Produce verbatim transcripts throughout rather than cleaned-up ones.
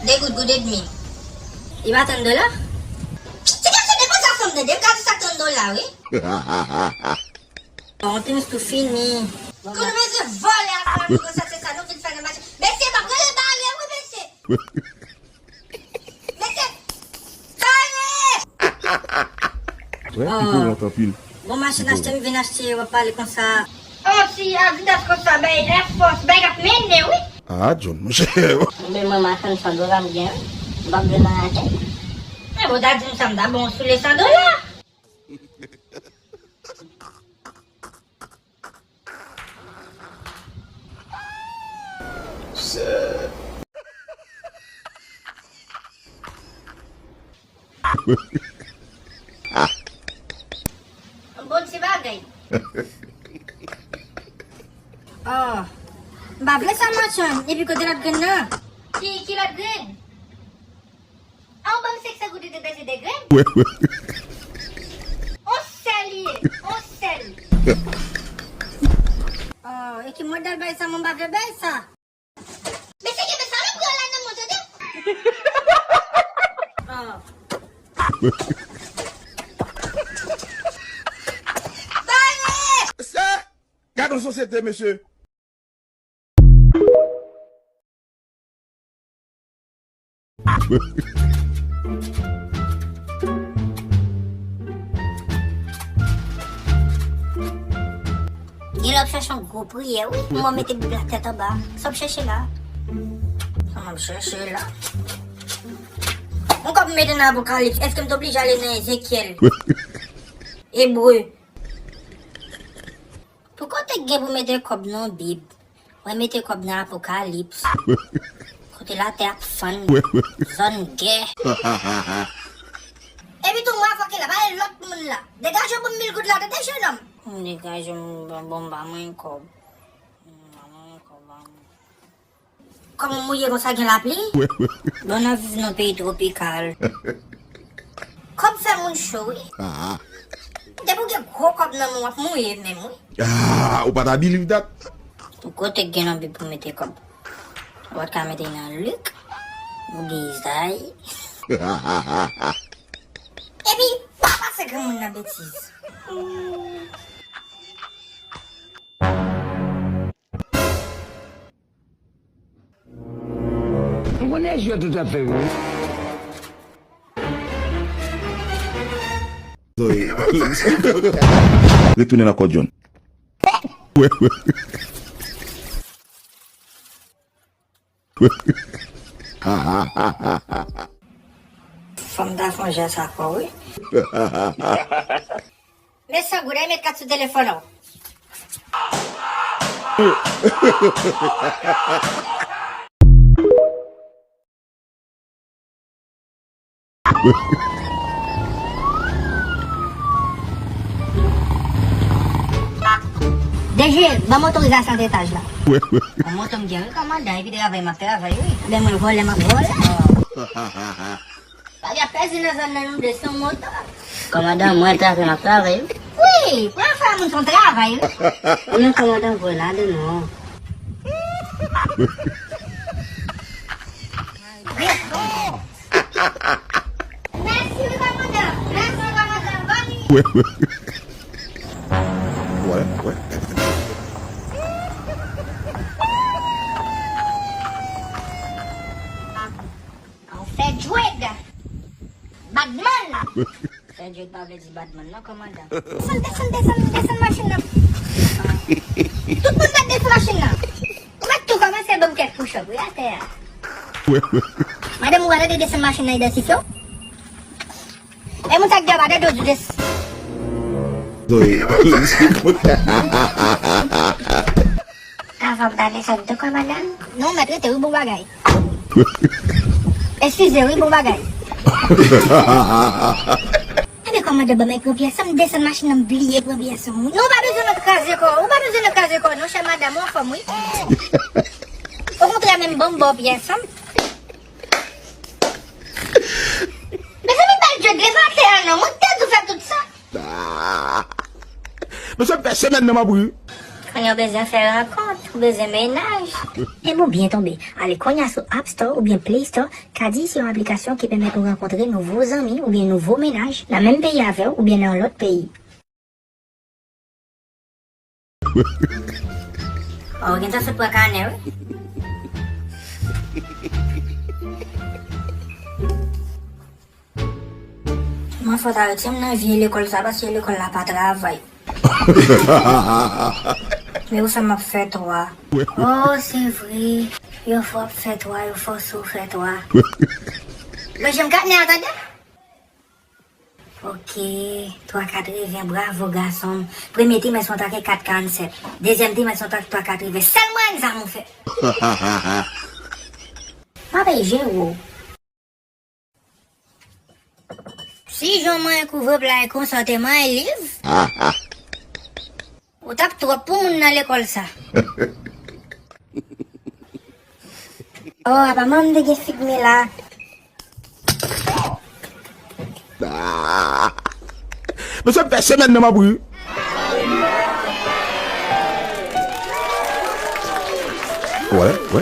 De goud, goud edmi. Li pa trant dola? Ti gason, depoze sa fanm tande, m ka di sa trant dola, wi. Bon, anpil tou fini. Kout mesye vòlè a flamingo, sa se sa nou vin fè nan mache. Mesye, m ap rele bare, wi, mesye. Mesye, bare! Wè, li koromp anpil. Bon, machin achte, m vin achte, w ap pale konsa. Oh, si a vitès konsa, bay Air Force, bay k ap mennen, wi. Ah, John, monchè. Men mwen, machann san dola m gen, wi. M p ap jwenn anyen. Men bon, ta di m sa, m ta bon sou le san dola. Bon ti bagay. Oh. M pa vle sa machann. Epi kote lòt grenn nan? Ki, ki lòt grenn? A, ou ban m senk san goud ou te peze de grenn? On sèl li ye, on sèl. Oh, e ki modèl bay sa, mwen pa vle bay sa. Mesye, kenbe salopri yo la nan men w, tande? Oh. Bare! Se, gad yon sosyete, mesye. Gen lè w ap chache yon gwo priyè, wi. Mwen mete Bib la tèt anba. Sa w ap chache la? Sa m ap chache la? Yon kòb m mete nan Apokalips, èske m t oblije ale nan Ezekyèl? Ebre? Pou kote k gen pou mete kòb nan Bib, mwen mete kòb nan Apokalips. Kote latè ap fann, zòn gè. Epi tou mwen avòke la, pale lòt moun la. Degaje w pou m mil goud la, tande, jenòm. Degaje m, bon, bon, ba mwen kòb. Ba mwen kòb, ba mwen. Kòman mouye konsa gen lapli? Bon, n ap viv nan peyi twopikal. Kòb fè moun cho, wi. Depi w gen gwo kòb nan men w, w ap mouye menm, wi. Ah, ou pa ta believe that? Pou kote k gen nan Bib pou mete kòb? Ou pa t ka mete nan Lik, oubyen Izayi? Epi, pa pase granmoun nan betiz. M konnen jwèt ou t ap fè, wi. Retounen nan kò John. Fò m ta fè yon jès ak ou, wi. Men san goud, al met kat sou telefòn ou. D G, ban m otorizasyon antre etaj la. Yon moto m gen, wi, kòmandan, epi travay m ap travay, wi. Ben, mwen vòlè, m ap vòlè. Bagay ap pèdi nan zòn nan, nou de san moto. Kòmandan, mwen travay, m ap travay, wi. Wi, pran fè moun son travay, wi. Wi, kòmandan, voye ladan non. Mèsi, wi, kòmandan. Mèsi, kòmandan. Boni. Wè, wè. Ou fè djwèd. Badman. Fè djwèd pa vle di badman, non, kòmandan. Desann, desann, desann, desann machin nan. Tout moun mèt desann machin nan. Ou mèt tou kòmanse ban m kèk push-up, wi, atè a. Madanm, ou pa tande desann machin nan idantifye w? E moun sa k gen pa de do di des. Avan m ta desann tou, kòmandan. Non, mèt rete, wi, bon bagay. Eskize, wi, bon bagay. Ebyen, kòmandan, ban m pran pyès an, m desann machin nan, m bliye pran pyès an, wi. Non, ou pa bezwen nan kraze kò, ou pa bezwen nan kraze kò, non, chè madanm, ou anfòm, wi. Okontrè, menm ban m ba w pyès an. Mezanmi, bèl djwèd, leve atè a non, mwen te di w fè tout sa. Ah. Mesye, fè semèn nan m ap ri. Kounye a w bezwen fè rankont, ou bezwen mennaj. Enben w byen tonbe. Ale kounye a sou App Store oubyen Play Store, Kadi se yon aplikasyon ki pèmèt ou rankontre nouvo zanmi oubyen nouvo mennaj nan menm peyi avè w oubyen nan yon lòt peyi. Oh, ou gentan sot pran kanè, wi. Mwen fò ta retire m nan vye lekòl sa, paske lekòl la pa travay. Men ou sa m ap fè twa. Oh, se vre. Yo fò ap fè twa, yo fòse w fè twa. Mwen janm kat nè a tande? Ok, twa katreven, bravo gason m. Premye trimès mwen ta ke kat karannsèt. Dezyèm trimès mwen ta ke twa katreven. Sèl mwen egzam ou fè. M ap jere w. Si jan w manyen kouvèp la e konsa w te manyen liv, ou t ap twòp pou moun nan lekòl sa. Oh, apa manman m te gen fig men la. Mesye, m fè semèn nan m ap ri. Wè, wè.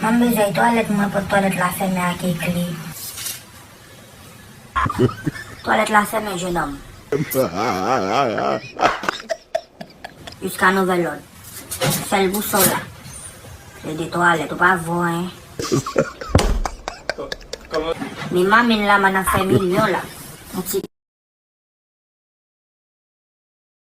Mwen bezwen twalèt mwen, pòt twalèt la fèmen ak kle. Twalèt la fèmen, jenòm. Jiska nouvèl lòd. Sèl bousòl la. Se de twalèt, ou pa vo anyen. Men mamin la, man ap fè milyon la. Yon ti